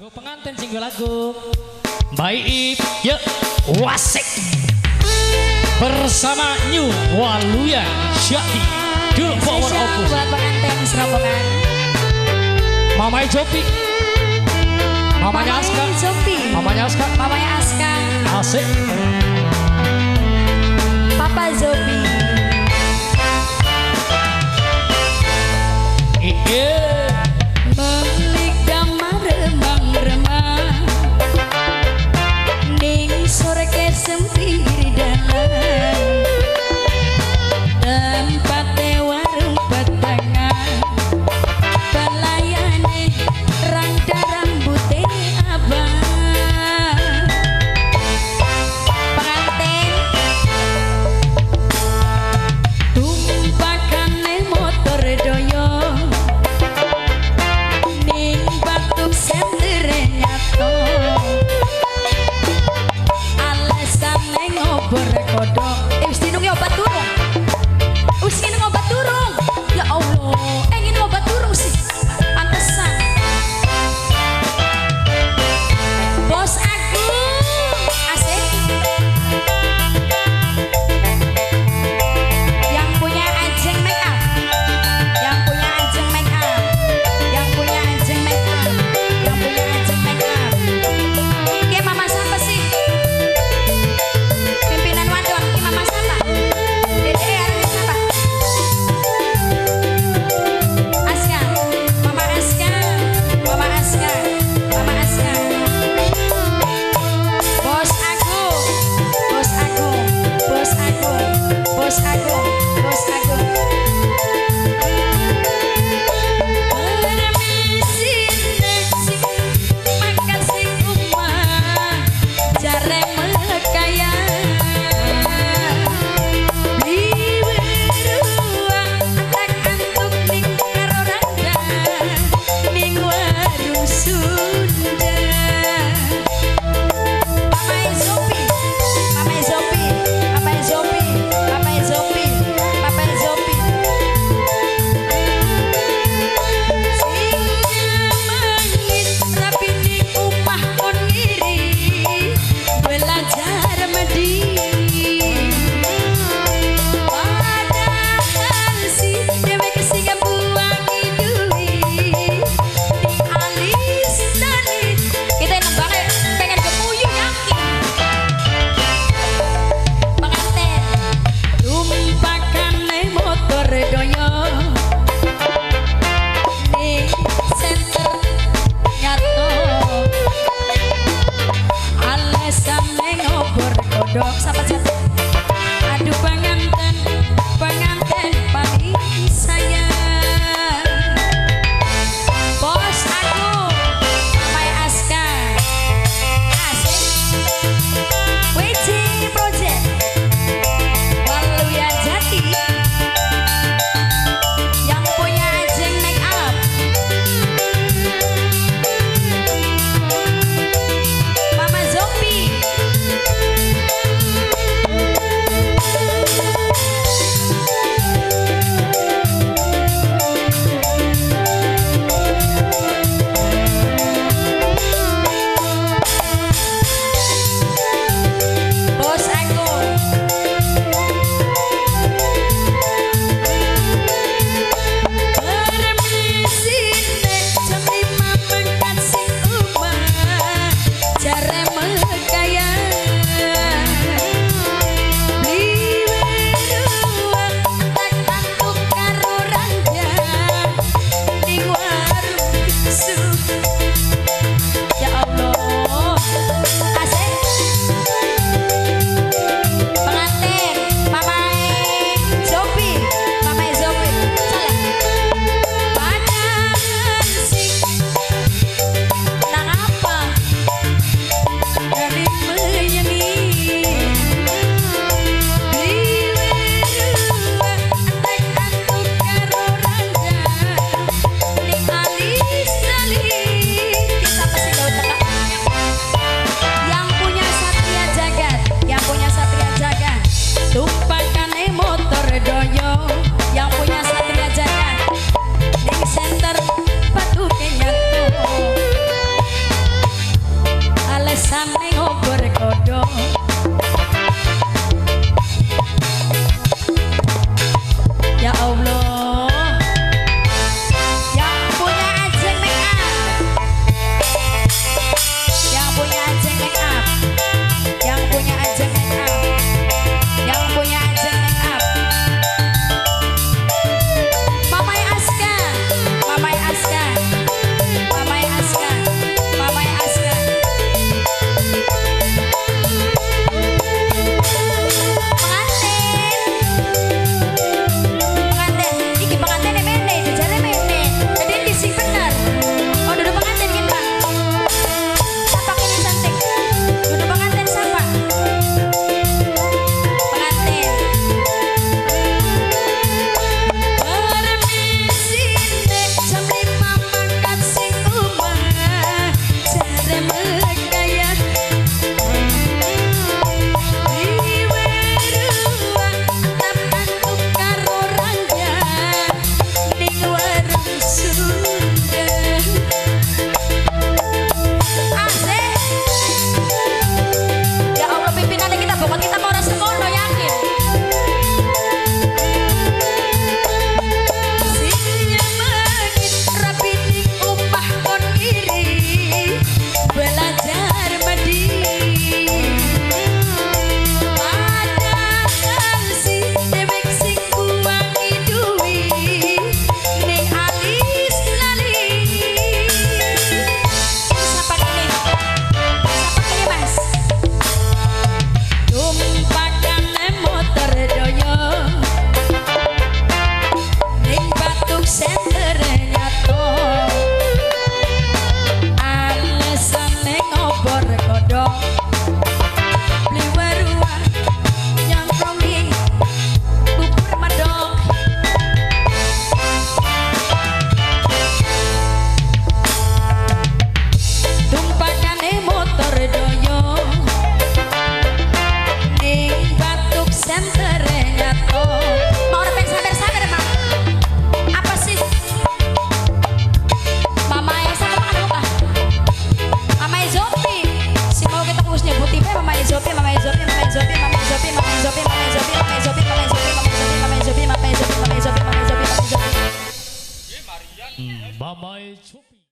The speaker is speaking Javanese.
Go pengantin sing lagu Baik ya wasik bersama New Waluya Syati Dul Power Opus buat pengantin serombongan. Mamai Jopi, mamanya Aska, Jopi, mamanya Aska, mamanya Aska, asik, Papa Zobi. Iya. Remang-remang ning sore kesempir dalan tempate warung petengan pelayane rangda rambute abang pengantin tumpakane motor doyo ning batu sentere nyato alasane ngobor kodok wis dinungi obat turung wis nginum obat turung ya Allah nginum obat turung sih pantesan bos aku asik yang punya anjing make up yang punya anjing make up yang punya anjing make up yang punya anjing make up ki mama siapa sih pimpinan wadon ki mama Mama Zopi, Mama Zopi, Mama Zopi, Mama Zopi, Mama Zopi, Mama Zopi, Mama Zopi, Mama Zopi, Mama Zopi, Mama Zopi, Mama Zopi, Mama Zopi, Mama Zopi. Mama Zopi.